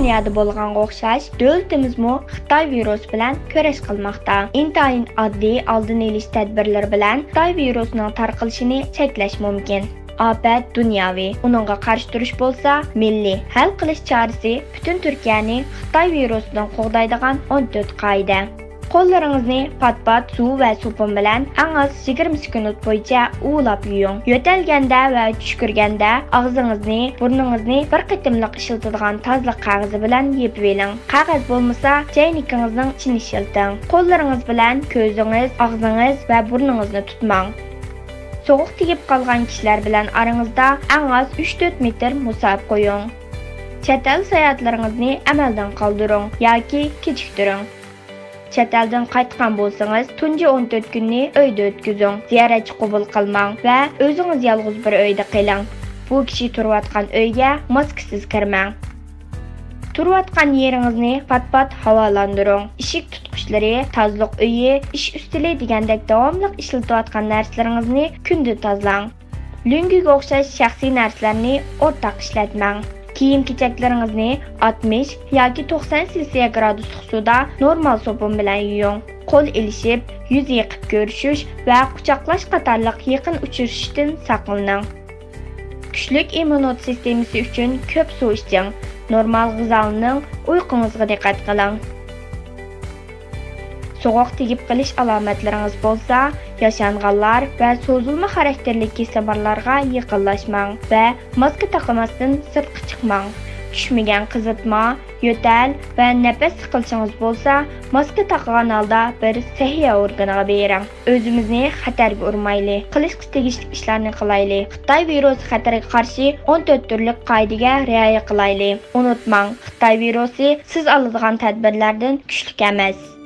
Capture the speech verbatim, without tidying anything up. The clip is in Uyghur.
دۇنيادا بولغانغا ئوخشاش، دۆلىتىمىزمۇ خىتاي ۋىرۇسى بىلەن كۈرەش قىلماقتا. ئىنتايىن ئاددىي ئالدىنى ئېلىش تەدبىرلىرى بىلەن خىتاي ۋىرۇسىنىڭ تارقىلىشىنى چەكلەش مۇمكىن. ئاپەت دۇنياۋى، ئۇنىڭغا قارشى تۇرۇش بولسا مىللىي. ھەل قىلىش چارىسى پۈتۈن تۈركىيەنى خىتاي ۋىرۇسىدىن قوغدايدىغان ئون تۆت قائىدە. قوللىرىڭىزنى پات-پات سۇ ۋە سوپۇن بىلەن ئەڭ ئاز يىگىرمە سېكۇنت بويىچە ئۇۋىلاپ يۇيۇڭ. يۆتەلگەندە ۋە چۈشكۈرگەندە ئاغزىڭىزنى، بۇرنىڭىزنى بىر قېتىملىق ئىشلىتىدىغان تازىلىق قەغىزى بىلەن يېپىۋېلىڭ. قەغەز بولمىسا، چەينىكىڭىزنىڭ ئىچىنى ئىشلىتىڭ. قوللىرىڭىز بىلەن كۆزىڭىز، ئاغزىڭىز ۋە بۇرنىڭىزنى تۇتماڭ. سوغۇق تېگىپ قالغان كىشىلەر بىلەن ئارىڭىزدا ئەڭ ئاز ئۈچ تۆت مېتىر مۇساپە قويۇڭ. چەت ئەل ساياھەتلىرىڭىزنى ئەمەلدىن قالدۇرۇڭ ياكى كېچىكتۈرۈڭ. چەت ئەلدىن قايتقان بولسىڭىز، تۇنجى ئون تۆت كۈننى ئۆيدە ئۆتكۈزۈڭ، زىيارەتچى قوبۇل قىلماڭ ۋە ئۆزىڭىز يالغۇز بىر ئۆيدە قېلىڭ. بۇ كىشى تۇرۇۋاتقان ئۆيگە ماسكىسىز كىرمەڭ. تۇرۇۋاتقان يېرىڭىزنى پات-پات ھاۋالاندۇرۇڭ. ئىشىك تۇتقۇچلىرى، تازىلىق ئۆيى، ئىش ئۈستىلى دېگەندەك داۋاملىق ئىشلىتىۋاتقان نەرسىلىرىڭىزنى كۈندە تازىلاڭ. لۆڭگىگە ئوخشاش شەخسىي نەرسىلەرنى ئورتاق ئىشلەتمەڭ. كىيىم-كېچەكلىرىڭىزنى ئاتمىش ياكى توقسان سېلسىيە گرادۇسلۇق سۇدا نورمال سوپۇن بىلەن يۇيۇڭ. قول ئېلىشىپ، يۈز يېقىپ كۆرۈشۈش ۋە قۇچاقلاش قاتارلىق يېقىن ئۇچرىشىشتىن ساقلىنىڭ. كۈچلۈك ئىممۇنىت سىستېمىسى ئۈچۈن كۆپ سۇ ئىچىڭ، نورمال غىزالىنىڭ، ئۇيقۇڭىزغا دىققەت قىلىڭ. سوغۇق تېگىپ قېلىش ئالامەتلىرىڭىز بولسا، ياشانغانلار ۋە سوزۇلما خاراكتېرلىك كېسىلىملارغا يېقىنلاشماڭ ۋە ماسكا تاقىماستىن سىرتقا چىقماڭ. چۈشمىگەن قىزىتما، يۆتەل ۋە نەپەس سىقىلىشىڭىز بولسا، ماسكا تاقىغان ھالدا بىر سەھىيە ئورگىنىغا بېرىڭ. ئۆزىمىزنى خەتەرگە ئۇرمايلى، قىلىشقا تېگىشلىك ئىشلارنى قىلايلى. خىتاي ۋىرۇسى خەتىرىگە قارشى ئون تۆت تۈرلۈك قائىدىگە رىئايە قىلايلى. ئۇنتۇماڭ، خىتاي ۋىرۇسى سىز ئالىدىغان تەدبىرلەردىن كۈچلۈك ئەمەس.